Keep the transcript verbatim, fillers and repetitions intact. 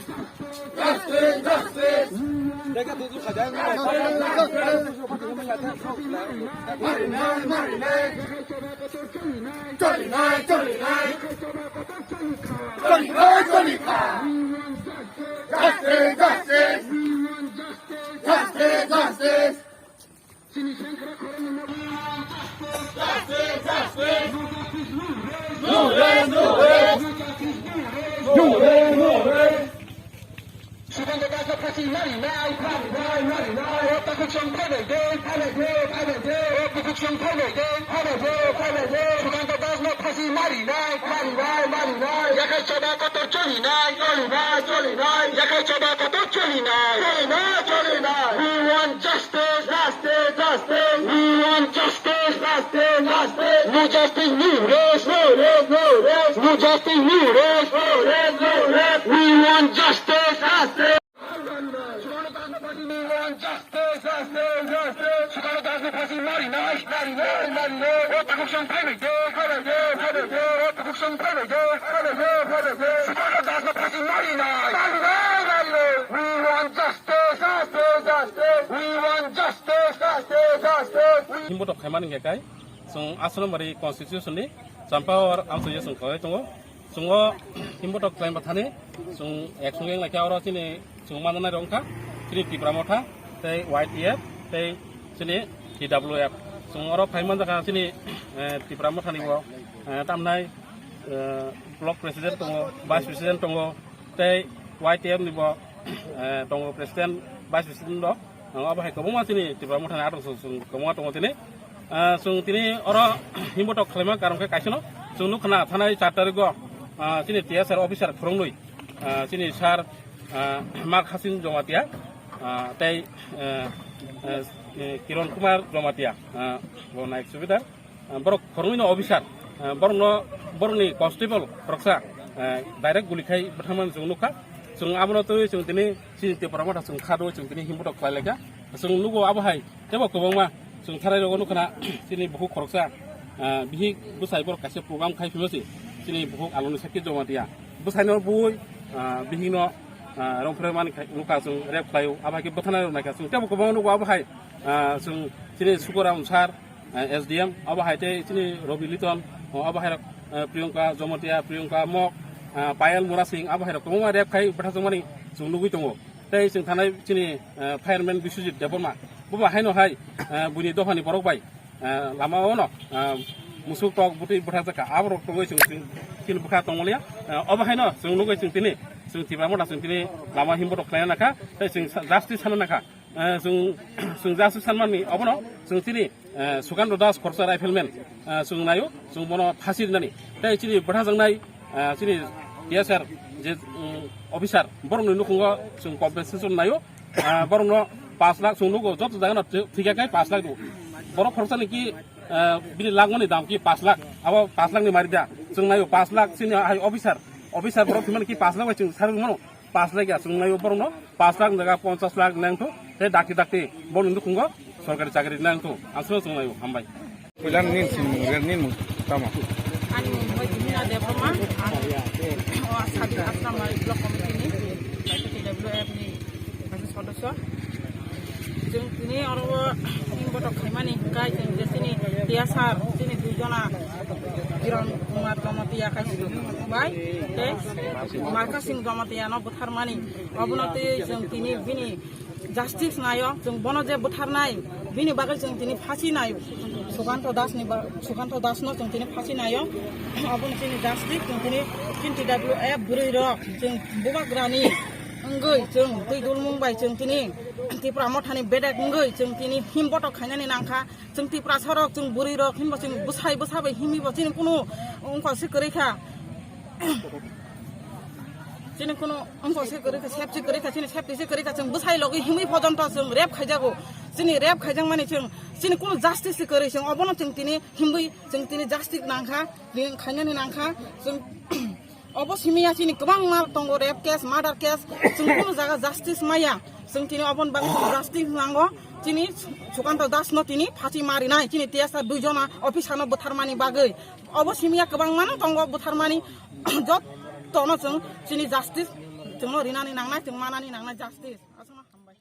Justice, justice. Justice, justice. Sukanta Das no phasi mari nai, mari nai, mari nai. O takhuk song phai bai de, phai bai de, phai bai de. O takhuk song phai bai de, phai bai de, phai bai de. Sukanta Das no phasi mari nai, mari nai, mari nai. Yakhai choba kotor choli nai, choli nai, choli nai. Yakhai choba kotor choli nai, choli nai, choli nai. We want justice, justice, justice. We want justice, justice, justice. No justice, no rest, no rest, no rest. No justice, no rest, no rest, no rest. We want justice, justice. We want justice, justice, justice. Sukanta Das no phasi mari nai, mari nai, mari nai. O takhuk song phai bai de, phai bai de, phai bai de. O takhuk song phai bai de, phai bai de, phai bai de. Sukanta Das no phasi mari nai, mari nai, mari nai. We want justice, justice, justice. We want justice, justice, justice. We Himbotok khaimani hwnkhe kai chwng asono mari constitution ni champao amchoi chwng khlai tongo. Chwng o himbotok khlaima thani chwng ek song wng laikha oro chini chwng manjanai rok wngkha chini Tipra Motha tei Y T F tei chini T W F. Chwng oro phai manjakha chini, eh, Tipra Motha ni bo, eh, tamnai, eh, block president tongo, vice president tongo, tei Y T F ni bo, eh, tongo president, vice president rok. Ang abo hai kwbangma chini Tipra Motha ni adong chwng, chwng kwbangma tongo tini. Ah, chwng tini oro himbotok khlaima karon khe kaisano chwng nukha na thanai char tarikgo, ah, chini T S R officer phwrwngnwi, ah, chini sir, ah, Mark Hasin Jamatia, ah, tei, eh, eh, eh, Kiron Kumar Jamatia, ah, bo naik subidar. Ah, borok phwrwngwi no officer, ah, borok no, borok ni constable khoroksa, ah, direct guli khai bwthangmani chwng nukha. Chwng abono twi chwng tini chini Tipra Motha chwng kha do chwng tini himbotok khlai laikha. Chwng nugo abo hai tebo kwbangma chwng tharai rogo nukha na chini bukhuk khoroksa, ah, bihik bwsai borok kaisa program khai phima se chini bukhuk Aloni Sakhi Jamatia bwsai no bui, ah, bihik no, ah, rong phre mani khai nukha chwng rep khlaio abo hai khe bwthana rok naikha chwng tebo kwbangma nugo abo hai, ah, chwng chini Sukoram sir, eh, S D M, abo hai tei chini Robi Liton, o, abo hai rok, eh, Priyanka Jamatia, Priyanka Mok, eh, Payal Murasing, abo hai rok kwbangma rep khai bwthajak mani chwng nugwi tongo. Tei chwng thanai chini, eh, fireman Biswajit Debbarma, bo ba haino hai, eh, buini dophani borok bai, eh, lama o no, eh, musuk tok bwtwi bwthajak kha, abo rok tongwi chwng, chwng chini bwkha tongmaliya. Eh, obo haino chwng nugwi chwng tini, chwng Tipra Motha chwng tini lama himbotok khlaina nakha, tei chwng sa-, justice sana nakha. Eh, chwng, chwng justice sanmani obono chwng chini, eh, Sukanta Das khoroksa rifleman, eh, chwng naio, chwng bono phasi rinani. Tei chini bwthajaknai, eh, chini T S R je, mm, officer, borokni nukhungo chwng compensation naio, eh, borokno pash lakh chwng nugo, joto jagano thwi-, thwikha khe pash lakh rw. Borok khoroksani ki, eh, bini langmani dam ki pash lakh, abo pash lakh ni mari da. Chwng naio pash lakh chini hai officer, officer borok thwimani ki pash lakh bai chwng sarwi mano. Pash lakh ya chwng naio borokno, pash lakh ni jaga ponchas lakh nang thu, tei dakti dakti borokni nukhungo sorkari chakri nang thu, ang sino chwng naio, hambai. Puila nini simung, nini mung tamo? Ani mung bai Jumina Debbarma, ang o Sadi Asrama Block Committee ni, T W F ni kaisa sodosyo. Chwng tini oro o himbotok khaimani hwnkhe chwng je chini T S R chini dui jona Kiran Kumar Jamatia khai bai tei Markha Singh Jamatia no bwtharmani. Obono tei chwng tini bini justice naio, chwng bono je bwtharnai bini bagwi chwng tini phasi naio. Sukanta Das ni ba-, Sukanta Das no chwng tini phasi naio. Obono chini justice chwng tini, chini T W F bwrwi rok chwng bubagrani wngwi chwng twi dulmung bai chwng tini Tipra Mothani bedek wngwi chwng tini himbotok khainani nangkha. Chwng Tiprasa rok, chwng bwrwi rok hinba chwng bwsai bwsa bai himwi bo chini kunu wngkha se kwrwi kha. Chini kunu wngkha se kwrwi kha, sep se kwrwi kha, chini sep se kwrwi kha, chwng bwsai logwi himwi pojonto chwng rep khaijago. Chini rep khaijakmani chwng, chini kunu justice se kwrwi, chwng obono chwng tini himwi chwng tini justice nangkha, ring khainani nangkha. Chwng Obo simi ya chini kwbangma tongo, rape case, murder case, chwng kunu jaga justice maya. Chwng tini oboni bagwi chwng justice nango. Chini Sukanta Das no tini phachi marinai, chini T S R dui jona officer no bwtharmani bagwi. Obo simi ya kwbangma no tongo bwtharmani, jotto no chwng chini justice Chwngno rinani nangnai, chwng manani nangnai justice. Aswkno hambai.